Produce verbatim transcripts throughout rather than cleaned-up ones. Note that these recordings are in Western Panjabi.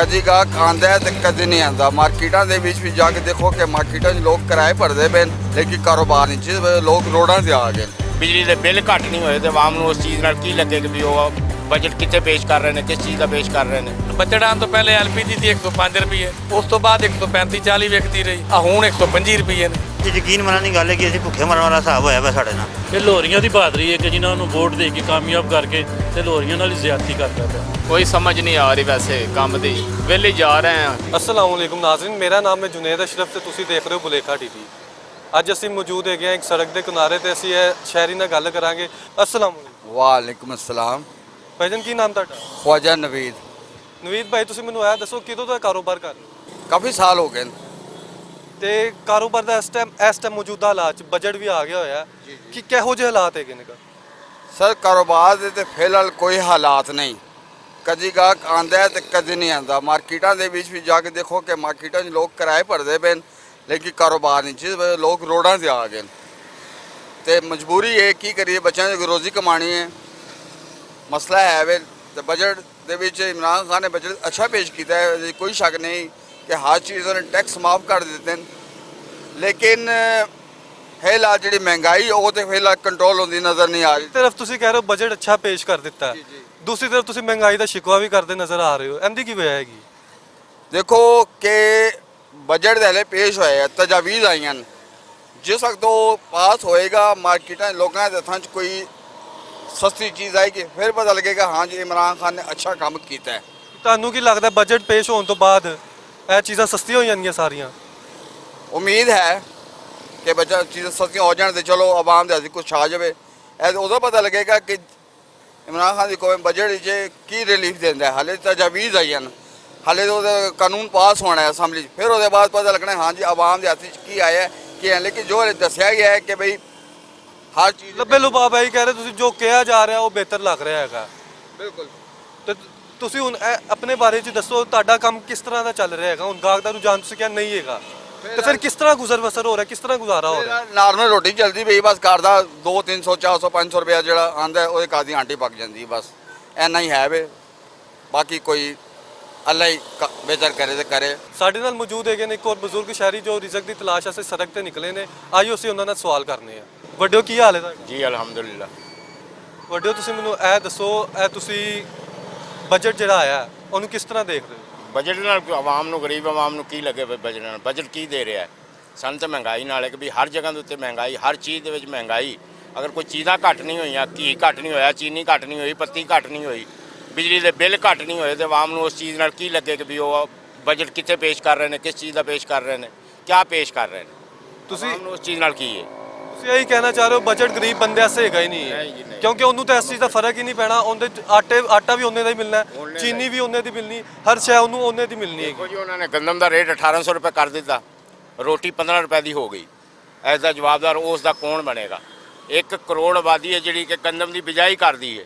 کدی گاہک آندا ہے تے کدی نہیں آندا۔ مارکیٹاں دے وچ وی جا کے دیکھو کہ مارکیٹاں وچ لوگ کرائے بھردے پئے نے، لیکن کاروبار نہیں، جس وجہ لوگ روڈاں تے آ گئے۔ بجلی دے بل گھٹ نہیں ہوئے تے عوام نوں اس چیز نال کی لگے کہ بھی او بجٹ کتھے پیش کر رہے نے، کس چیز دا پیش کر رہے نے۔ بجٹ آن تو پہلے ایل پی جی سی ایک سو پنج روپے، اس تو بعد ایک سو پینتی چالی وکدی رہی، آ ہن ایک سو پنجی روپے نے۔ یہ یقین منع نہیں گل ہے کہ اسی بھوکے مرن والا حساب ہویا پیا ساڈے نال۔ یہ لوریاں دی بہادری ہے کہ جنہاں نوں ووٹ دے کے کامیاب کر کے تے لوریاں نال ہی زیادتی کردا پیا۔ کوئی سمجھ نہیں آ رہی ویسے کم دی، ویلے جا رہے ہیں۔ السلام علیکم ناظرین، میرا نام ہے جنید اشرف تے تسی دیکھ رہے ہو بلیکھا ٹی وی۔ اج اسی موجود ہے گئے ہیں ایک سڑک دے کنارے تے اسی اے شہری نال گل کرانگے۔ السلام علیکم۔ وعلیکم السلام۔ بھائی جان، کی نام تہاڈا؟ خواجہ نوید۔ نوید بھائی، تسی مینوں اے دسو، کدوں دا کاروبار کر رہے ہو؟ کافی سال ہو گئے نے۔ تے کاروبار دا اس ٹائم، اس ٹائم موجودہ حالات چ بجٹ بھی آ گیا ہویا ہے کہ کہو جے حالات ہے کنے کا؟ سر، کاروبار دے تے فی الحال کوئی حالات نہیں۔ کدی گاہک آندا ہے تے کدی نہیں آندا۔ مارکیٹاں دے وچ بھی جا کے دیکھو کہ مارکیٹاں 'چ لوگ کرائے بھردے پئے نے، لیکن کاروبار نہیں، جس وجہ لوگ روڈاں تے آ گئے نے۔ تے مجبوری ہے، کی کریے، بچیاں دی روزی کمانی ہے، مسئلہ ہے وے۔ تے بجٹ دے وچ عمران خان نے بجٹ اچھا پیش کیتا ہے، ایہہ کوئی شک نہیں کہ ہر چیز انہوں نے ٹیکس معاف کر دیتے ہیں، لیکن فی الحال جڑی مہنگائی، وہ تے فی الحال کنٹرول ہوندی نظر نہیں آ رہی۔ ایک طرف تسی کہہ رہے ہو بجٹ اچھا پیش کر دیتا ہے، دوسری طرف تسی مہنگائی دا شکوہ بھی کردے نظر آ رہے ہو، ایندی کی وجہ ہے گی؟ دیکھو کہ بجٹ دے ہلے پیش ہوئے ہیں، تجاویز آئیاں نے۔ جس وقت وہ پاس ہوئے گا، مارکیٹاں لوکاں دے ہتھاں 'چ کوئی سستی چیز آئے گی، پھر پتہ لگے گا، ہاں جی، عمران خان نے اچھا کام کیتا ہے۔ تانوں کی لگدا ہے بجٹ پیش ہون تو بعد اے چیزاں سستیاں ہو جانگیاں ساریاں؟ امید ہے کہ بجٹ چیزاں سستیاں ہو جان تے چلو عوام دے ہتھ کچھ آ جاوے۔ اے تے ادوں پتہ لگے گا کہ عمران خان دی قوم بجٹ وچ کی ریلیف دیندا ہے۔ حالے تجاویز آئی ہیں، حالے تو قانون پاس ہونا ہے اسمبلی چ، پھر اس دے بعد پتہ لگنا ہے ہاں جی عوام دے ہاتھ وچ کی آیا ہے، کی ہے۔ لیکن جو حالے دسیا گیا ہے کہ بھئی ہر چیز لبے لباب ہے، کہہ رہے تسی جو کہا جا رہا ہے وہ بہتر لگ رہا ہے۔ بالکل۔ تے تسی ہن اے اپنے بارے چ دسو، تہاڈا کم کس طرح دا چل رہا ہے؟ ہن گاہک دا رجحان تسی کہا نہیں ہے گا، تے پھر کس طرح گزر بسر ہو رہا ہے، کس طرح گزارا ہو رہا ہے؟ نارمل روٹی چلدی پئی، بس گھر دا دو تین سو، چار سو، پنج سو روپیہ جڑا آندا ہے، اوہدے گھر دی آنٹی پک جاندی ہے، بس اینا ہی ہے وے، باقی کوئی اللہ ہی بہتر کرے تے کرے۔ ساڈے نال موجود ہے گئے نے ایک اور بزرگ شہری جو رزق دی تلاش اسے سڑک تے نکلے نے۔ آئیو اسی انہاں نال سوال کرنے ہیں۔ وڈیو، کی حال ہے تہاڈا؟ جی الحمدللہ۔ وڈیو، تسی مینوں اے دسو، اے تسی بجٹ جڑا آیا ہے، اونوں کس طرح دیکھ رہے ہو؟ بجٹ نال عوام نوں، غریب عوام نوں کی لگے پئے بجٹ نال؟ بجٹ کی دے رہا ہے؟ سن تے مہنگائی نال ہے کہ بھی ہر جگہ دے اُتے مہنگائی، ہر چیز دے وچ مہنگائی۔ اگر کوئی چیزاں گھٹ نہیں ہوئیاں، گھی گھٹ نہیں ہویا، چینی گھٹ نہیں ہوئی، پتی گھٹ نہیں ہوئی، بجلی دے بل گھٹ نہیں ہوئے، تے عوام نوں اس چیز نال کی لگے کہ بھی او بجٹ کتھے پیش کر رہے نے، کس چیز دا پیش کر رہے نے، کیا پیش کر رہے نے؟ تسی عوام نوں اس چیز نال کی ہے؟ تسی یہی کہنا چاہ رہے ہو بجٹ غریب بندے واسطے ہے ہی نہیں ہے؟ نہیں جی، نہیں۔ کیونکہ انہوں تے اس چیز دا فرق ہی نہیں پینا، اوندے آٹے، آٹا بھی اونے دا ہی ملنا ہے، اونے دا ہی۔ چینی بھی اونے دی ملنی، ہر شے انہوں اونے دی ملنی ہے۔ دیکھو جی، انہوں نے گندم دا ریٹ اٹھارہ سو روپے کر دیتا، روٹی پندرہ روپے دی ہو گئی۔ ایز دا جوابدار اس دا کون بنے گا؟ ایک کروڑ آبادی ہے جڑی کہ گندم دی بجائی کردی ہے،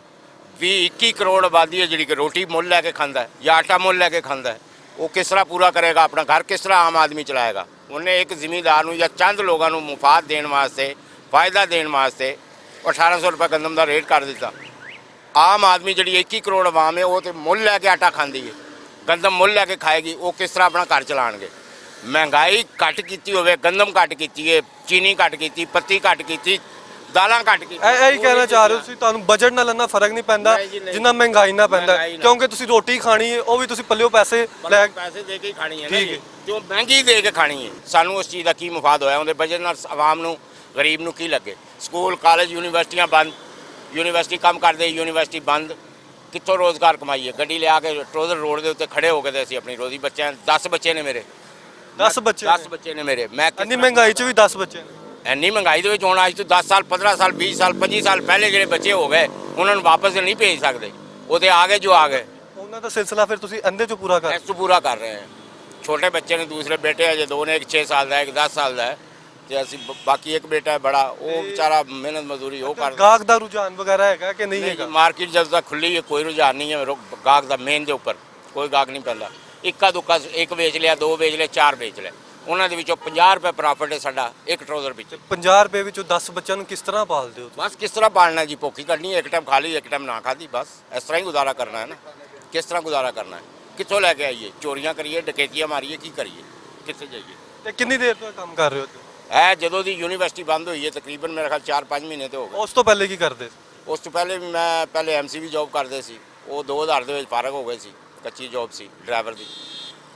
وی اکی کروڑ آبادی ہے جڑی کہ روٹی مل لے کے کھاندا ہے یا آٹا مل لے کے کھاندا ہے۔ وہ کس طرح پورا کرے گا اپنا گھر، کس طرح عام آدمی چلائے گا؟ انہیں ایک زمیندار نوں یا چند لوگاں نوں مفاد دین واسطے، فائدہ دین واسطے اٹھارہ سو روپے گندم دا ریٹ کر دیتا۔ عام آدمی جڑی اکی کروڑ عوام ہے، وہ تے مل لے کے آٹا کھاندی ہے، گندم مل لے کے کھائے گی، وہ کس طرح اپنا گھر چلان گے؟ مہنگائی گھٹ کیتی ہوئے، گندم گھٹ کیتی ہے، چینی گھٹ کیتی، پتی گھٹ کیتی، دالاں گھٹ کیتی۔ اے، اے ہی کہنا چاہ رہے ہو تسی، تانوں بجٹ نال اننا فرق نہیں پیندا، نہیں جی، نہیں۔ جنہ مہنگائی نال پیندا ہے۔ مہنگائی نال۔ کیونکہ تسی روٹی کھانی ہے، وہ بھی تسی پلیو پیسے لے۔ پیسے دے کے ہی کھانی ہے نا جی۔ جو مہنگی دے کے کھانی ہے، سانوں اس چیز دا کی مفاد ہویا؟ اوندے بجٹ نال عوام نوں، غریب نوں کی لگے؟ سکول، کالج، یونیورسٹیاں بند، یونیورسٹی کم کر دے، یونیورسٹی بند، کتھوں روزگار کمائیے؟ گڈی لیا کے ٹروزر روڈ دے اُتے کھڑے ہو کے تے اسی اپنی روزی، بچے، دس بچے نے میرے۔ دس بچے دس نے؟ بچے نے میرے۔ میں کس انی طرح مہنگائی چ بھی دس بچے نے؟ اینی مہنگائی دے وچ ہن اج تو دس سال، پندرہ سال، بیس سال، پچی سال پہلے جڑے بچے ہو گئے، انہاں نوں واپس نہیں بھیج سکدے۔ او تے آ گئے جو آ گئے۔ انہاں دا سلسلہ پھر تسی اندے چوں پورا کر؟ اس چوں پورا کر رہے ہیں۔ چھوٹے بچے نے، دوسرے بیٹے اجے دو نے، ایک چھ سال دا ہے، ایک دس سال دا ہے۔ تے اسی ب-، باقی ایک بیٹا ہے بڑا، وہ بیچارہ محنت مزدوری وہ کر۔ گاہک دا رجحان وغیرہ ہے گا کہ نہیں؟ نہیں ہے گا؟ جی، مارکیٹ جب تک کھلی ہے، کوئی رجحان نہیں ہے رو-، گاہک دا مین دے اوپر کوئی گاہک نہیں پیندا۔ اکا دکا ایک بیچ لیا، دو بیچ لیا، چار بیچ لیا، انہاں دے وچوں پنجاہ روپے پرافٹ ہے ساڈا ایک ٹروزر وچ۔ پنجاہ روپے وچوں دس بچیاں نوں کس طرح پال دیو؟ بس کس طرح پالنا جی، بھوکی کرنی ہے، ایک ٹائم کھا لی، ایک ٹائم نہ کھا دی، بس اس طرح ہی گزارا کرنا ہے نا۔ کس طرح گزارا کرنا ہے؟ کتھوں لے کے آئیے؟ چوریاں کریے، ڈکیتیاں ماریے، کی کریے؟ کتھے جائیے؟ تے کتنی دیر تو کم کر رہے ہو تسی؟ اے جدوں دی یونیورسٹی بند ہوئی ہے، تقریباً میرا خیال چار پنج مہینے تے ہو گئے۔ اس تو پہلے کی کردے سی؟ اس تو پہلے بھی میں پہلے ایم سی بھی جاب کردے سی، وہ دو ہزار دے وچ فارغ ہو گئے سی، کچی جاب سی ڈرائیور دی۔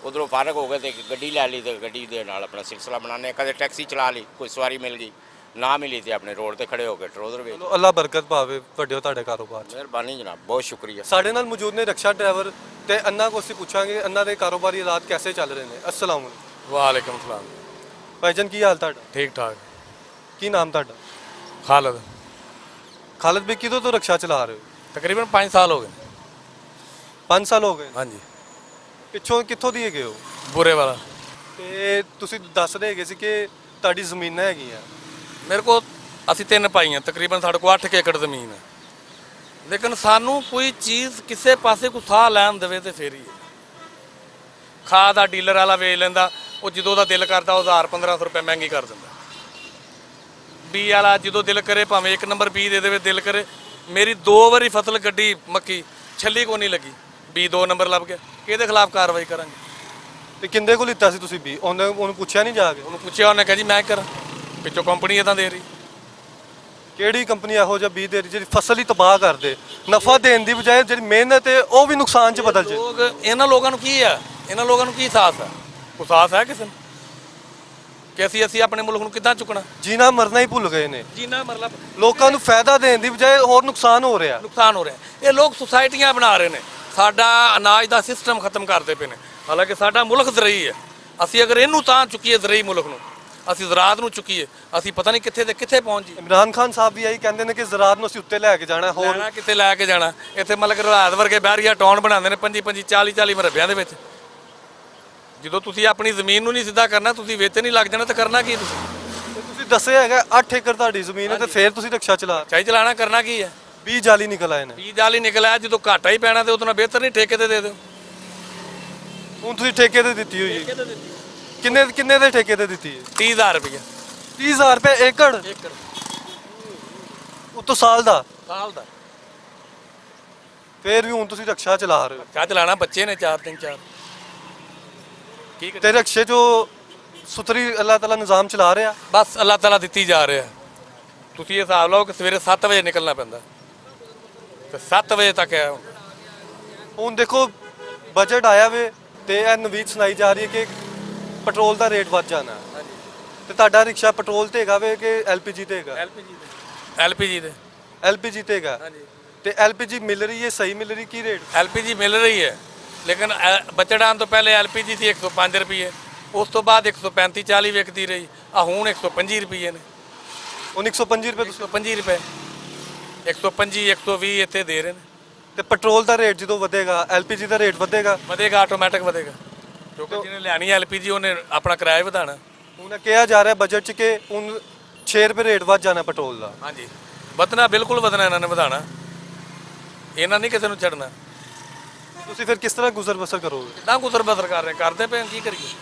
ادھروں فارغ ہو گئے تے گڈی لے لی تے گڈی دے نال اپنا سلسلہ بنانے۔ کدے ٹیکسی چلا لی، کوئی سواری مل گئی، نہ ملی تے اپنے روڈ تے کھڑے ہو گئے ٹروزر ویچ۔ چلو، اللہ برکت پاوے، وڈے ہو تہاڈے کاروبار چ۔ مہربانی جناب، بہت شکریہ۔ ساڈے نال موجود نے رکشا ڈرائیور، تے انہاں کو اسی پوچھاں گے انہاں دے کاروباری حالات کیسے چل رہے نے۔ السلام علیکم۔ وعلیکم السلام۔ بھائی جان، کی حال تہاڈا؟ ٹھیک ٹھاک۔ کی نام تہاڈا؟ خالد۔ خالد بھائی، کدوں تو رکشا چلا رہے ہو؟ تقریباً پانچ سال ہو گئے۔ پانچ سال ہو گئے؟ ہاں جی۔ پچھوں کتھوں دیے گئے ہو؟ بورے والا۔ تے تسی دس رہے گئے سی کہ تہاڈی زمیناں ہیگیاں۔ میرے کو، اسی تین پائی ہیں، تقریباً ساڈے کو اٹھ ایکڑ زمین ہے، لیکن سانوں کوئی چیز کسے پاسے کو ساہ لین دے تے فیر ہی ہے۔ کھاد آ ڈیلر والا ویچ لیندا، او جدوں دا دل کردا، او ہزار پندرہ سو روپے مہنگی کر دیندا۔ بی والا جدوں دل کرے، بھاویں ایک نمبر بی دے دے، دل کرے۔ میری دو واری فصل گڈی مکی، چھلی کو نہیں لگی، بی دو نمبر لب گیا۔ کہدے خلاف کاروائی کراں گے؟ تے کندے کو لیتا سی تسی بی؟ اونے، اونوں پوچھیا نہیں جا کے؟ اونوں پوچھیا، اونے کہا، "جی، میں کراں۔" پچھوں کمپنی اتنا دے رہی۔ کیڑی کمپنی ایہو جا بی دے رہی جیڑی فصل ہی تباہ کر دے؟ نفع دین دی بجائے جیڑی محنت ہے، او وی نقصان چ بدل جائے۔ لوگ، انہاں لوگاں نوں کی ہے؟ انہاں لوگاں نوں کی احساس ہے؟ کوئی احساس ہے کسے نوں کہ اسی، اسی اپنے ملک نوں کداں چکنا؟ جینا مرنا ہی بھل گئے نے۔ جینا مرنا۔ لوکاں نوں فائدہ دین دی بجائے ہور نقصان ہو رہا۔ نقصان ہو رہا ہے۔ یہ لوگ سوسائٹیاں بنا رہے نے، ساڈا اناج دا سسٹم ختم کردے پے نے۔ حالانکہ ساڈا ملک زرعی ہے، اسی اگر اینوں تاں چکیے زرعی ملک نوں، اسی زراعت نوں چکیے، اسی پتہ نہیں کتھے تے کتھے پہنچ جی۔ عمران خان صاحب بھی یہی کہندے نے کہ زراعت نوں اسی اُتے لے کے جانا ہے، ہور لینا کتھے لے کے جانا؟ ایتھے ملک رات ورگے بہریا ٹاؤن بناندے نے، پنجی پنجی چالی چالی مربیاں دے وچ۔ جدوں تسی اپنی زمین نوں نہیں سیدھا کرنا، تسی وچ نہیں لگ جانا تے کرنا کی تسی؟ تے تسی دسے ہے کہ اٹھ ایکڑ تہاڈی زمین ہے تے فیر تسی رکشا چلا۔ چاہی چلانا کرنا کی ہے؟ بیج جعلی نکل آئے نے۔ بیج جعلی نکل آیا، جدوں گھاٹا ہی پینا تے اتنا بہتر نہیں ٹھیکے تے دے دیو۔ ہن تسی ٹھیکے تے دتی ہوئی ہے؟ کنے، کنے دے ٹھیکے تے دتی ہے؟ تیس ہزار روپیہ۔ تیس ہزار روپے ایکڑ؟ ایکڑ۔ اتوں سال دا؟ سال دا۔ فیر وی ہن تسی رکشا چلا رہے ہو۔ رکشا چلانا، بچے نے چار، تین چار۔ کی کریے؟ تے رکشے جو ستری اللہ تعالیٰ نظام چلا رہا۔ بس اللہ تعالیٰ دتی جا رہا۔ تسی یہ حساب لاؤ کہ سویرے ست وجے نکلنا پیندا تے ست وجے تک ہے۔ ہن دیکھو، بجٹ آیا وے تے اے نوید سنائی جا رہی ہے کہ پٹرول دا ریٹ ودھ جانا ہے۔ تے تہاڈا رکشا پٹرول تے ہیگا وے کہ ایل پی جی تے ہیگا؟ ایل پی جی تے۔ ایل پی جی تے۔ ایل پی جی تے ہیگا؟ تے ایل پی جی مل رہی ہے، صحیح مل رہی، کی ریٹ؟ ایل پی جی مل رہی ہے، لیکن بچڑان تو پہلے ایل پی جی سی ایک سو پنج روپیے، اس تو بعد ایک سو پینتی چالی وکدی رہی، آ ہن ایک سو پنجی روپیے نے۔ ہن ایک سو پنجی روپے؟ ایک سو پنجی روپے، ایک سو پنجی، ایک سو وی اتھے دے رہے نے۔ تے پٹرول دا ریٹ جدوں ودے گا، ایل پی جی دا ریٹ ودے گا؟ ودے گا، آٹومیٹک ودے گا، کیونکہ جنہیں لینی ایل پی جی انہیں اپنا کرایہ ودھانا۔ ہن کہیا جا رہا ہے بجٹ چ کہ ہن چھ روپے ریٹ ودھ جانا پٹرول دا۔ ہاں جی، ودھنا، بالکل ودھنا، انہاں نے ودھانا، انہاں نہیں کسے نوں چھڈنا۔ تسی پھر کس طرح گزر بسر کرو گے؟ کتنا گزر بسر کر رہے ہیں، کرتے پے ہیں، کی کریے؟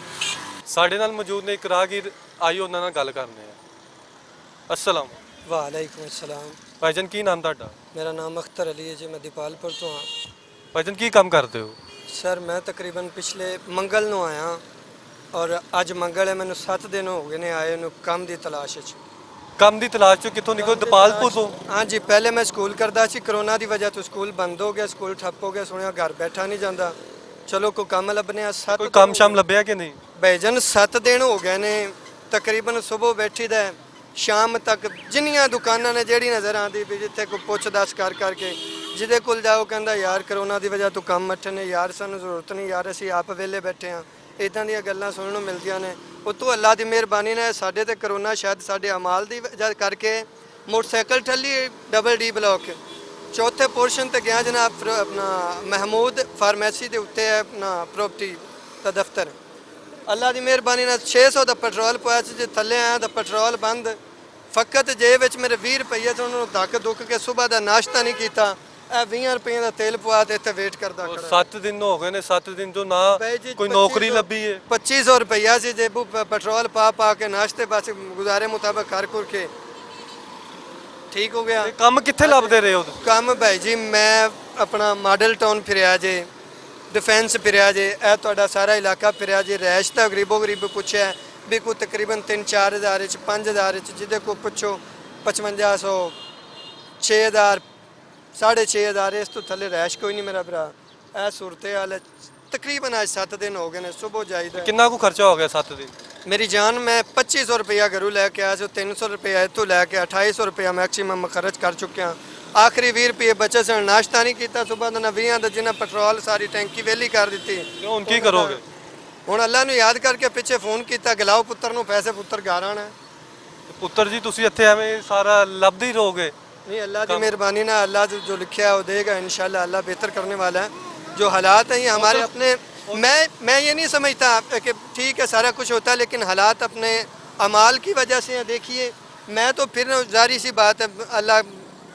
ساڈے نال موجود نے ایک راہگیر، آئیو انہاں نال گل کرنے ہیں۔ السلام۔ وعلیکم السلام۔ بھائی جان، کی نام تہاڈا؟ میرا نام اختر علی ہے جی، میں دیپال پور تو ہاں۔ بھائی جان، کی کم کردے ہو؟ سر، میں تقریباً پچھلے منگل نوں آیا اور اج منگل ہے، مینوں ست دن ہو گئے نے آئے نوں کم دی تلاش وچ۔ کم دی تلاش چ کتھوں نکلو؟ دیپال پور تو؟ ہاں جی، پہلے میں سکول کردا سی، کرونا دی وجہ تو سکول بند ہو گیا، سکول ٹھپ ہو گیا، سنیا گھر بیٹھا نہیں جاندا۔ چلو، کوئی کم لبنے آ۔ ست کوئی کم دن ہو شام گئے۔ لبیا کہ نہیں؟ بھائی جان، ست دن ہو گئے نے، تقریباً صبح بیٹھی دا ہے، شام تک جنیاں دکاناں نے جیڑی نظر آندی پئی، جتھے کوئی پوچھ دس کر کر کے، جدے کول جاؤ کہندا، "یار، کرونا دی وجہ تو کم مٹھے نے یار، سانوں ضرورت نہیں یار، اسی آپ ویلے بیٹھے ہاں۔" اداں دیاں گلاں سنن نوں ملدیاں نے۔ اتوں اللہ دی مہربانی نے ساڈے تے کرونا شاید ساڈے اعمال دی وجہ کر کے موٹر سائیکل ٹھلی، ڈبل ڈی بلاک، چوتھے پورشن تے گیا جناب، پر-، اپنا محمود فارمیسی دے اُتے ہے اپنا پراپرٹی دا دفتر۔ اللہ دی مہربانی نال چھ سو دا پٹرول پوایا سی، جے تھلے آیا تاں پٹرول بند۔ فقط جیب وچ میرے ویہہ روپیے تے انہاں نوں دھک دھک کے صبح دا ناشتہ نہیں کیتا۔ اے ویہاں روپیاں دا تیل پوا تے اتھے ویٹ کردا کھڑا۔ ست دن ہو گئے نے، ست دن جو نہ بھائی جی، کوئی نوکری لبھی ہے۔ پچی سو روپیہ سی جیبوں پ-، پٹرول پا پا کے ناشتے بس گزارے مطابق کر کر کے ٹھیک ہو گیا۔ تے کم کتھے لبھدے رہے ہو تسی؟ کم بھائی جی، میں اپنا ماڈل ٹاؤن پھریا جے، ڈیفنس پھریا جے، اے تہاڈا سارا علاقہ پھریا جے، رہائش دا غریبو غریب پچھیا ہے، بھی کوئی تقریباً تین چار ہزار وچ، پنج ہزار وچ، جدے کو پچھو پچونجا سو، چھ ہزار، ساڑھے چھ ہزار، اس تو تھلے رہائش کوئی نہیں میرا بھرا۔ اے صورتحال ہے، تقریباً اج ست دن ہو گئے نے، صبح جائیدا ہے۔ کنا کو خرچہ ہو گیا ست دن؟ میری جان، میں پچی سو روپیہ گھروں لے کے آیا سو، تین سو روپیہ اتھوں لے کے، اٹھائی سو روپیہ میکسیمم خرچ کر چکیا۔ آخری ویہہ روپیے بچے سن، ناشتہ نہیں کیتا صبح دا، نہ ویہاں دا، جنہیں پٹرول ساری ٹینکی ویلی کر دتی۔ تے ہن کی کرو گے؟ ہن اللہ نوں یاد کر کے پچھے فون کیتا، گلاؤ پتر نوں پیسے، پتر گھر آنا ہے۔ تے پتر جی، تسی اتھے ایویں سارا لبدے ہی رہو گے؟ نہیں، اللہ کی مہربانی نہ، اللہ جو جو لکھیا ہے وہ دے گا انشاءاللہ، اللہ بہتر کرنے والا ہے۔ جو حالات ہیں یہ ہمارے اپنے، میں میں یہ نہیں سمجھتا کہ ٹھیک ہے سارا کچھ ہوتا ہے، لیکن حالات اپنے اعمال کی وجہ سے ہیں۔ دیکھیے، میں تو پھر ظاہری سی بات ہے، اللہ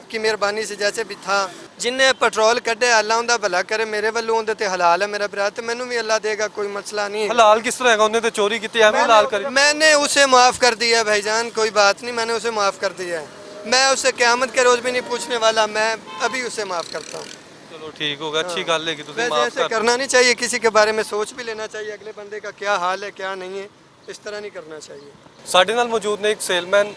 کی مہربانی سے جیسے بھی تھا، جن نے پٹرول کڈے، اللہ ان دا بھلا کرے، میرے ولوں ان دے تے حلال ہے میرا برا، تے مینوں بھی اللہ دے گا، کوئی مسئلہ نہیں ہے۔ حلال کس طرح ہے گا؟ انہوں نے تو چوری کی تھی، ایویں میں حلال نے کری۔ میں نے اسے معاف کر دیا ہے بھائی جان، کوئی بات نہیں، میں نے اسے معاف کر دیا ہے۔ میں اسے قیامت کے روز بھی نہیں پوچھنے والا، میں ابھی اسے معاف کرتا ہوں۔ چلو ٹھیک ہو گیا، اچھی گل ہے کہ تسی ویسے معاف ایسے کر کرنا نہیں چاہیے، کسی کے بارے میں سوچ بھی لینا چاہیے، اگلے بندے کا کیا حال ہے، کیا نہیں ہے، اس طرح نہیں کرنا چاہیے۔ ساڈے نال موجود نے ایک سیلمین،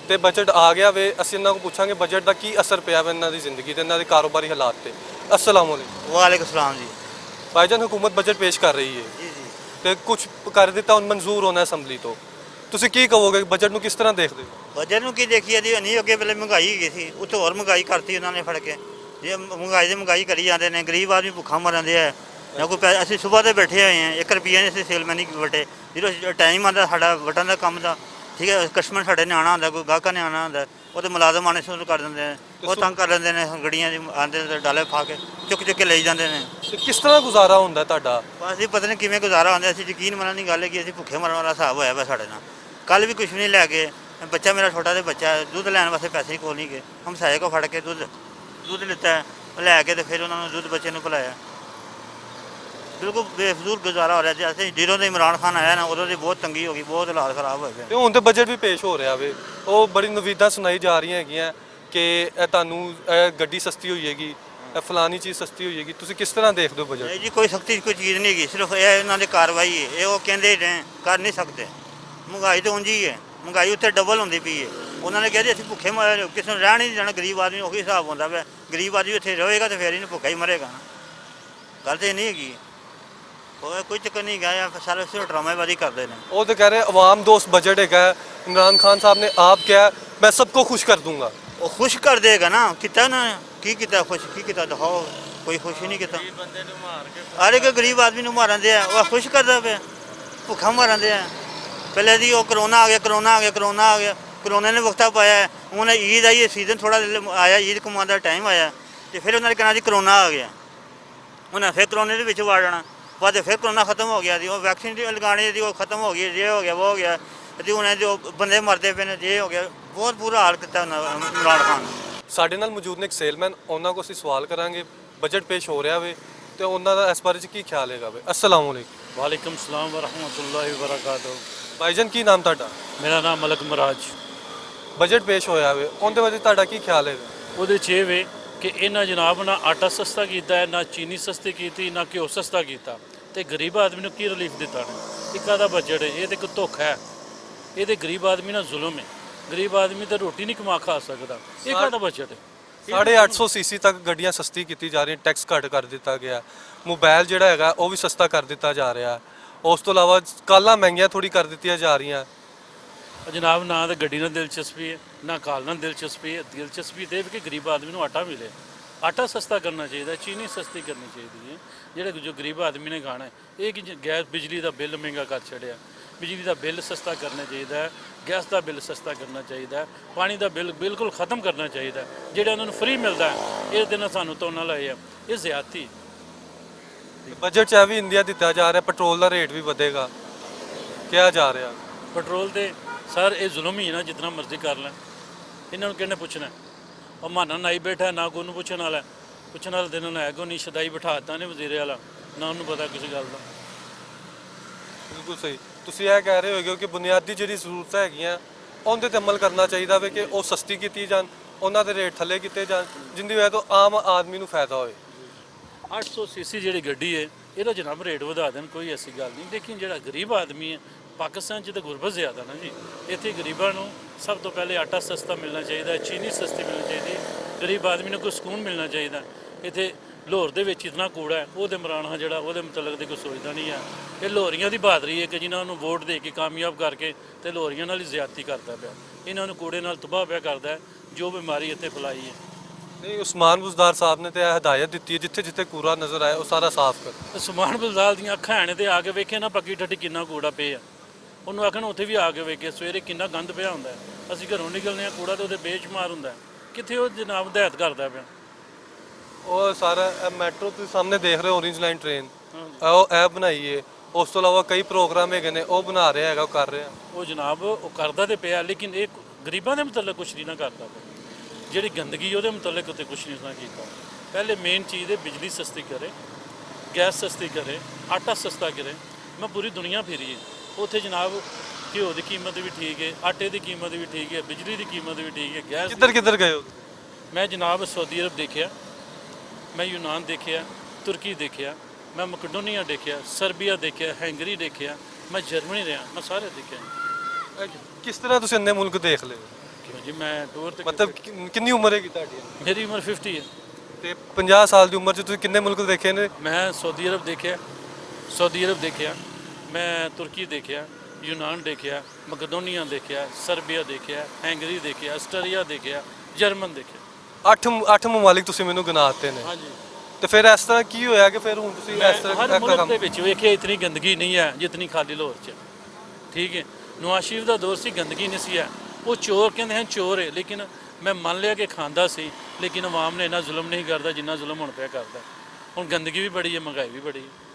تے بجٹ آ گیا وے، اسی انہاں کو پوچھاں گے بجٹ دا کی اثر پیا وے انہاں دی زندگی تے انہاں دے کاروباری حالات تے۔ السلام علیکم۔ وعلیکم السلام جی۔ بھائی جان، حکومت بجٹ پیش کر رہی ہے جی جی۔ تے کچھ کر دیتا، ہن منظور ہونا اسمبلی تو، تسی کی کہو گے، بجٹ نوں کس طرح دیکھدے ہو؟ بجٹ نوں کی دیکھیے جی، نہیں اگے پہلے مہنگائی ہی سی، اتوں ہور مہنگائی کرتی انہاں نے فڑ کے۔ جی مہنگائی تے مہنگائی کری جاندے نے، غریب آدمی بھکھا مرن دے ہے۔ نہ کوئی پے-، اسی صبح تے بیٹھے ہوئے ہیں، ایک روپیہ نہیں اسی سیل مین کی وٹے۔ جدوں ٹائم آندا ساڈا وٹن دا کم دا، ٹھیک ہے، کسٹمر ساڈے نے آنا ہوندا، کوئی گاہکاں نے آنا ہوندا، او تے ملازم آنے شروع کر دیندے نے، او تنگ کر لیندے نے، گڈیاں دی آندے تے ڈالے پھا کے چک چک کے لئی جاندے نے۔ تے کس طرح گزارا ہوندا ہے تہاڈا؟ بس جی پتہ نہیں کیویں گزارا ہوندا، اسی یقین منن دی گل ہے کہ اسی بھکھے مرن والا حساب ہویا پیا ساڈے نال۔ کل بھی کچھ نہیں لے گئے، بچہ میرا چھوٹا تے بچہ ہے، دودھ لین واسطے پیسے ہی کول نہیں گئے، ہمسائے کو پھڑ کے دودھ دودھ لیتا ہے، لے کے تے پھر انہاں نوں دودھ بچے نوں پلایا۔ بالکل بے فضول گزارا ہو رہا ہے۔ جیسے جدوں دا عمران خان آیا نا، ادوں دی بہت تنگی ہو گئی، بہت حالات خراب ہوئے پئے۔ تے ہن تے بجٹ بھی پیش ہو رہا وے، او بڑی نویداں سنائی جا رہیاں ہیگیاں کہ اے تانوں، اے گڈی سستی ہوئی ہے گی، اے فلانی چیز سستی ہوئی ہے گی۔ تسی کس طرح دیکھدے ہو بجٹ؟ نہیں جی، کوئی سختی کوئی چیز نہیں گی، صرف اے انہاں دی کاروائی ہے، اے او کہندے نے، کر نہیں سکدے۔ مہنگائی تے اونجی ہے، مہنگائی اتھے ڈبل ہوندی پئی ہے۔ انہاں نے کہیا جی اسی بھکھے مر-، کسے نوں رہن ہی نہیں دینا، غریب آدمی اوہی حساب ہوندا پیا۔ غریب آدمی اتھے رہے گا تے فیر ہی بھکھا ہی مرے گا نا۔ گل تے نہیں ہے گی۔ کوئی کوئی چکر نہیں گیا، سارے صرف ڈرامے بازی کردے نے۔ او تے کہہ رہے عوام دوست بجٹ ہے، عمران خان صاحب نے آپ کہا، میں سب کو خوش کر دوں گا۔ او خوش کر دے گا نا، کیتا نا؟ کی کیتا خوش؟ کی کیتا؟ دکھاؤ، کوئی خوش ہی نہیں کیتا۔ ہر ایک غریب آدمی نوں مارن دے، او خوش کردا پیا، بھکھا مارن دے۔ پہلے دی او کرونا آ گیا، کرونا آ گیا، کرونا آ گیا، کرونا نے وقتا پایا ہے۔ ہن عید آئی ہے، سیزن تھوڑا آیا، عید کمانا ٹائم آیا، تے فیر انہاں نے کہنا جی کرونا آ گیا۔ انہاں فیر کرونے دے وچ وڑ جانا۔ بعد فیر کرونا ختم ہو گیا سی، او ویکسین دی لگانے سی، او ختم ہو گئی، یہ ہو گیا، وہ ہو گیا۔ تے انہاں دے بندے مردے پے نے، یہ ہو گیا۔ بہت برا حال کیتا انہاں عمران خان نے۔ ساڈے نال موجود نے ایک سیلمین، انہاں کو اسی سوال کراں گے، بجٹ پیش ہو رہا وے تے انہاں دا اس بارے چ کی خیال ہے گا وے؟ السلام علیکم۔ وعلیکم السلام ورحمۃ اللہ وبرکاتہ۔ بھائی جان، کی نام تہاڈا؟ میرا نام ملک مراج۔ بجٹ پیش ہویا وے، اون دے بارے تہاڈا کی خیال ہے؟ اودے چ اے وے کہ انہاں جناب نہ آٹا سستا کیتا ہے، نہ چینی سستی کیتی، نہ گھیو سستا کیتا، تے غریب آدمی نوں کی ریلیف دتا نے؟ اے کادا بجٹ ہے؟ اے تے کوئی دھوکھا ہے۔ اے تے غریب آدمی نال ظلم ہے۔ غریب آدمی تے روٹی نہیں کما کھا سکدا۔ اے سا- کادا بجٹ ہے؟ ساڑھے اٹھ سو سی سی تک گڈیاں سستی کیتی جا رہی ہیں، ٹیکس گھٹ کر دتا گیا، موبائل جڑا ہے او وی سستا کر دتا جا رہا ہے۔ اس تو علاوہ کالاں مہنگیاں تھوڑی کر دتیاں جا رہیاں۔ جناب، نہ تے گڈی نال دلچسپی ہے، نہ کال نال دلچسپی ہے۔ دلچسپی تے اے وی کہ غریب آدمی نوں آٹا ملے، آٹا سستا کرنا چاہیے، چینی سستی کرنی چاہیے۔ جڑے جو غریب آدمی نے کھانا ہے، اے کہ ج-، گیس، بجلی دا بل مہنگا کر چھڈیا، بجلی دا بل سستا کرنا چاہیدا ہے، گیس دا بل سستا کرنا چاہیدا ہے، پانی دا بل بالکل ختم کرنا چاہیدا ہے۔ جڑا انہاں نوں فری ملدا ہے، اس دے نال سانوں تونا لائے ہے، اے زیادتی۔ بجٹ چ اے وی اندیا دتا جا رہا، پٹرول دا ریٹ وی ودھے گا، کہا جا رہا۔ پٹرول تے سر اے ظلم ہی ہے نا، جتنا مرضی کر لیں، انہاں نوں کہنے پوچھنا ہے؟ او مانا نائی بیٹھا ہے، نہ کوئی نوں پوچھن والا ہے۔ پوچھن والا دن نہ ہے کوئی نہیں، شدائی بٹھا دتا نے وزیر والا، نہ انہوں پتا کسی گل دا۔ بالکل صحیح۔ تسی اے کہہ رہے ہوگے کہ بنیادی جڑی ضرورتاں ہیگیاں، اون دے تے عمل کرنا چاہیدا وے کہ او سستی کیتی جان، انہاں دے ریٹ تھلے کیتے جان، جن دی وجہ تو عام آدمی نوں فائدہ ہوئے۔ اٹھ سو سی سی جڑی گڈی ہے، ایہہ جناب ریٹ ودھا دین، کوئی ایسی گل نئیں۔ لیکن جیہڑا غریب آدمی ہے، پاکستان چ تے غربت زیادہ نا جی۔ ایتھے غریباں نوں سب توں پہلے آٹا سستا ملنا چاہیدا ہے، چینی سستی ملنی چاہیدی ہے، غریب آدمی نوں کوئی سکون ملنا چاہیدا ہے۔ ایتھے لاہور دے وچ اتنا کوڑا ہے، اوہدے مرانا جیہڑا اوہدے متعلق تے کوئی سوچدا نئیں ہے۔ ایہہ لاہوریاں دی بہادری ہے کہ جنہاں نوں ووٹ دے کے کامیاب کر کے تے لاہوریاں نال ہی زیادتی کردا پیا، انہاں نوں کوڑے نال تباہ پیا کردا ہے۔ جو بیماری اتھے پھیلائی ہے۔ نئیں، عثمان بزدار صاحب نے تے ایہہ ہدایت دتی ہے، جتھے جتھے کوڑا نظر آئے، او سارا صاف کر۔ عثمان بزدار دیاں اکھاں نے تے آ کے ویکھے نا، پکی ٹھٹی کنا کوڑا پیا۔ انہوں آکھنا اتھے وی آ کے ویکھے، سویرے کنا گند پیا ہوندا ہے۔ اسی گھروں نکلنے آں، کوڑا تے اتھے بے شمار ہوندا ہے۔ کتھے او جناب ہدایت کردا پیا؟ او سارا، اے میٹرو تسی سامنے دیکھ رہے ہو، اورنج لائن ٹرین۔ ہاں جی۔ اے او، اے بنائی ہے۔ اس تو علاوہ کئی پروگرام ہے نے، او بنا رہے ہیں، او کر رہے ہیں۔ او جناب، او کردا تے پیا، لیکن اے غریباں دے متعلق کچھ نہیں نہ کردا پیا۔ جیہڑی گندگی، اوہدے متعلق تے کچھ نہیں اس نے کیتا۔ پہلے مین چیز ہے، بجلی سستی کرے، گیس سستی کرے، آٹا سستا کرے۔ میں پوری دنیا پھری ہے، اتھے جناب، گھیو دی قیمت وی ٹھیک ہے، آٹے دی قیمت وی ٹھیک ہے، بجلی دی قیمت وی ٹھیک ہے، گیس دی۔ کدھر کدھر گئے ہو؟ میں جناب سعودی عرب دیکھیا، میں یونان دیکھیا، ترکی دیکھیا، میں مکڈونیا دیکھیا، سربیا دیکھیا، ہنگری دیکھیا، میں جرمنی رہیا، میں سارے دیکھیا۔ اے، کس طرح تسی اننے ملک دیکھ لے؟ کیوں جی، میں ٹور تے مطلب، کن- کنی عمر ہے کی تہاڈی؟ میری عمر ففٹی ہے۔ تے پنجاہ سال دی عمر چ تسی کنے ملک دیکھے نے؟ میں سعودی عرب دیکھیا، سعودی عرب دیکھیا، میں ترکی دیکھیا، یونان دیکھیا، مقدونیہ دیکھیا، سربیا دیکھیا، ہنگری دیکھیا، آسٹریا دیکھیا، جرمن دیکھیا۔ اٹھ، اٹھ ممالک تسی مینوں گنا دتے نے۔ ہاں جی۔ تے فیر اس طرح کی ہویا کہ فیر ہن تسی میں اس طرح ہر دا ملک کم دے وچ ویکھیا، اتنی گندگی نہیں ہے جتنی خالی لاہور چ۔ ٹھیک ہے، نواز شریف دا دور سی، گندگی نہیں سی ہے۔ وہ چور کہندے ہیں، چور ہے، لیکن میں من لیا کہ کھاندا سی، لیکن عوام نے انہاں ظلم نہیں کردا جنہاں ظلم ہن پیا کردا۔ ہن گندگی بھی بڑی ہے، مہنگائی بھی بڑی ہے۔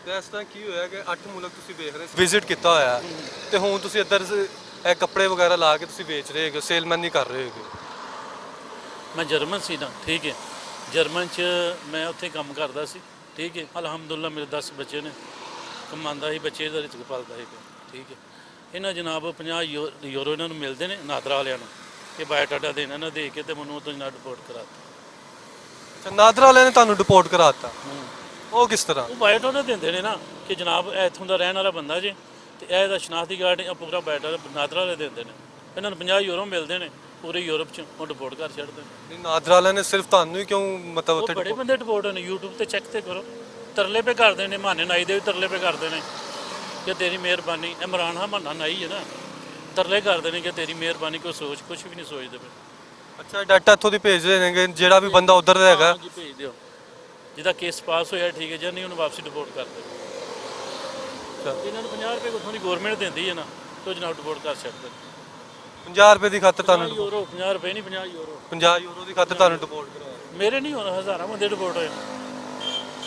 تے اس طرح کی ہویا کہ اٹھ ملک تسی ویکھ رہے سی، وزٹ کیتا ہویا ہے، تے ہن تسی ادھر س-، اے کپڑے وغیرہ لا کے تسی ویچ رہے ہو، سیل مین نہیں کر رہے ہو؟ میں جرمن سی نا، ٹھیک ہے، جرمن چ میں اتھے کم کردا سی، ٹھیک ہے، الحمدللہ میرے دس بچے نے، کماندا ہی بچے دا رزق پالدا ہی پیا، ٹھیک ہے۔ انہاں جناب پنجاہ یو-، یورو انہاں نوں ملدے نے، نادرا والےاں نوں۔ کہ بایو ڈاٹا دینا نہ دے کے تے مینوں اتھوں جناب ڈپورٹ کرا دتا۔ اچھا، نادرا والے نے تانوں ڈپورٹ کرا دتا؟ ہوں۔ او کس طرح؟ وہ بایو ڈاٹا دیندے نے نا کہ جناب اے اتھوں دا رہن والا بندہ جے، تے اے دا شناختی کارڈ یا پورا بایو ڈاٹا نادرا والے دیندے نے۔ انہاں نوں پنجاہ یورو ملدے نے پورے یورپ چ، او ڈپورٹ کر چھڑدے نے۔ نہیں، نادرا والے نے صرف تانوں ہی کیوں، مطلب، وہ اتھے بڑے ڈپورٹ؟ بندے ڈپورٹ ہوئے نے، یوٹیوب تے چیک تے کرو۔ ترلے پہ کردے نے، مہانے نائی دے وی ترلے پہ کردے نے کہ تیری مہربانی۔ عمران خان مہانا نائی ہے نا، ترلے کردے نے کہ تیری مہربانی، کوئی سوچ، کچھ بھی نہیں سوچدے پے۔ اچھا، ڈاٹا اتھوں دی بھیج رہے نے کہ جیڑا بھی بندہ ادھر دا ہاں جی، بھیج دیو۔ جدا کیس پاس ہویا ٹھیک ہے، جے نہیں انہوں واپسی ڈپورٹ کر دے۔ اچھا۔ انہاں نوں پنجاہ روپے اتھوں دی گورنمنٹ دیندی ہے نا، تو جناب ڈپورٹ کر سکدے۔ پنجاہ روپے دی خاطر تانوں پنجاہ یورو، پنجاہ روپے نہیں، پنجاہ یورو۔ پنجاہ یورو دی خاطر تانوں ڈپورٹ کرایا؟ میرے نہیں ہونا، ہزاراں بندے ڈپورٹ ہوئے۔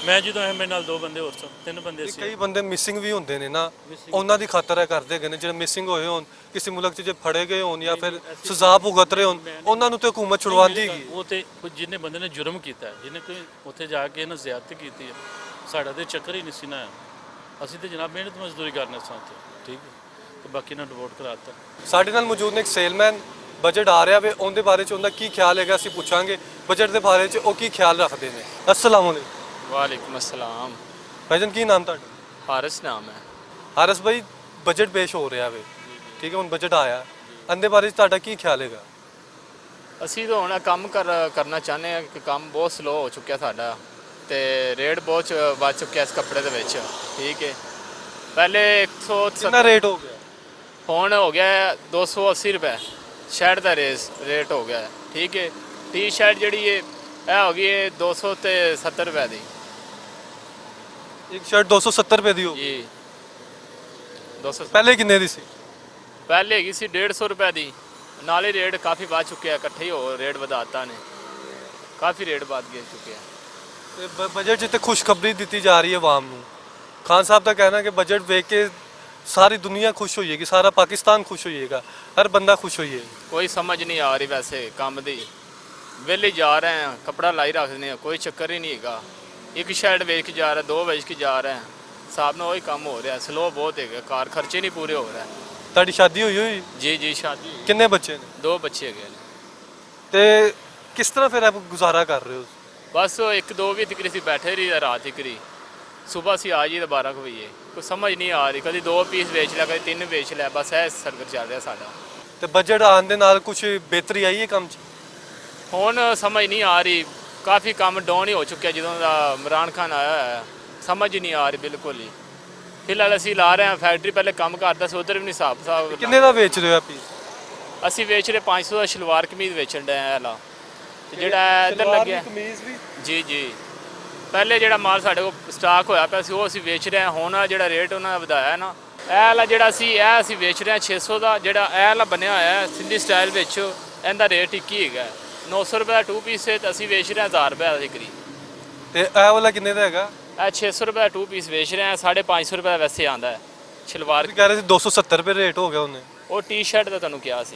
میں جدوں آیا، میرے نال دو بندے ہور سن، تین بندے سی۔ کئی بندے مسنگ وی ہوندے نے نا، مسنگ۔ انہاں دی خاطر اے کردے گئے نے، جیڑے مسنگ ہوئے ہون، کسی ملک چ جے پھڑے گئے ہون یا پھر سزا بھگت رہے ہون، انہاں نوں تے حکومت چھڑواندی گئی۔ وہ تے کچھ جنہیں بندے نے جرم کیتا ہے، جنہیں کوئی اتھے جا کے انہاں زیادتی کیتی ہے، ساڈا تے چکر ہی نہیں سی نا۔ اسی تے جناب محنت مزدوری کرنے ساں اتھے، ٹھیک ہے، تے باقی انہاں ڈپورٹ کرا دتا۔ ساڈے نال موجود نے ایک سیلمین، بجٹ آ رہا وے، اوندے بارے چ اوندا کی خیال ہے گا، اسی پوچھاں گے بجٹ دے بارے چ او کی خیال رکھدے نے۔ السلام علیکم۔ وعلیکم السلام۔ بھائی جان، کی نام تہاڈا؟ حارث نام ہے۔ حارث بھائی، بجٹ پیش ہو رہا وے، ٹھیک ہے، ہن بجٹ آیا، اندے بارے چ تہاڈا کی خیال ہے گا؟ اسی تو ہن کم کر-، کرنا چاہنے ہیں کہ کم بہت سلو ہو چکیا ساڈا، تے ریٹ بہت چ-، ود چکیا اس کپڑے دے وچ، ٹھیک ہے۔ پہلے ایک سو کتنا ریٹ ہو گیا؟ ہن ہو گیا ہے دو سو اسی روپے، شرٹ دا ریس، ریٹ ہو گیا ہے، ٹھیک ہے۔ ٹی شرٹ جڑی ہے، اے ہو گئی ہے دو سو تے ستر روپے دی۔ ایک شرٹ دو سو ستر روپے دی ہو گئی؟ جی، دو سو۔ پہلے کنے دی سی؟ پہلے ہیگی سی ڈیڑھ سو روپے دی، نالے ریٹ کافی ود چکیا، اکٹھے ہی ہو ریٹ ودھاتا نے، کافی ریٹ ود گئے چکیا۔ تے ب-، بجٹ جتے خوشخبری دتی جا رہی ہے عوام نوں۔ خان صاحب دا کہنا کہ بجٹ ویکھ کے ساری دنیا خوش ہوئیے گی، سارا پاکستان خوش ہوئیے گا، ہر بندہ خوش ہوئیے گا۔ کوئی سمجھ نہیں آ رہی ویسے کم دی۔ ویلے جا رہے ہیں، کپڑا لائی رکھنے ہیں، کوئی چکر ہی نہیں ہے گا۔ ایک شرٹ ویچ کے جا رہا ہے، دو ویچ کے جا رہا ہے، صاحب نال اوہی کم ہو رہا ہے، سلو بہت ہے گا، کار خرچے نہیں پورے ہو رہے۔ تہاڈی شادی ہوئی ہوئی؟ جی جی، شادی ہوئی۔ کنے بچے نے؟ دو بچے ہے گئے نے۔ تے کس طرح فیر آپ گزارا کر رہے ہو؟ بس ایک دو وی تکری سی بیٹھے رہی رات تکری۔ صبح سی آ جی تے بارہ کو وجے۔ کوئی سمجھ نہیں آ رہی، کدی دو پیس ویچ لیا، کدی تین ویچ لیا، بس اے سرکل چل رہا ساڈا۔ تے بجٹ آن دے نال کچھ بہتری آئی ہے کم چ؟ ہن سمجھ نہیں آ رہی، کافی کم ڈاؤن ہی ہو چکیا جدوں دا عمران خان آیا ہویا ہے۔ سمجھ ہی نہیں آ رہی بالکل ہی۔ فی الحال اسی لا رہے ہیں، فیکٹری پہلے کم کردا سی، ادھر بھی نہیں حساب صاحب۔ کنے دا ویچ رہے ہو پیس؟ اسی ویچ رہے پانچ سو دا شلوار قمیض ویچن ڈے ہیں۔ تے جیڑا ادھر لگیا، قمیض بھی؟ جی جی، پہلے جیڑا مال ساڈے کول سٹاک ہویا پیا سی، او اسی ویچ رہے ہیں۔ ہن جیڑا ریٹ انہاں نے ودھایا ہے نا، اے والا جیڑا سی، اے اسی ویچ رہے ہیں چھے سو دا۔ جیڑا اے والا بنیا ہویا ہے سندھی سٹائل وچ، ایندا ریٹ اکی ہیگا ہے۔ نو سو روپے دا ٹو پیس ہے تے اسی ویچ رہے ہیں ہزار روپے دا قریب۔ تے اے والا کنے دا ہیگا؟ اے چھے سو روپے دا ٹو پیس ویچ رہے ہیں، ساڑھے پانچ سو روپے دا ویسے آندا ہے شلوار۔ کہہ رہے سی دو سو ستر روپے ریٹ ہو گیا انہیں۔ او ٹی شرٹ دا تانوں کیا سی؟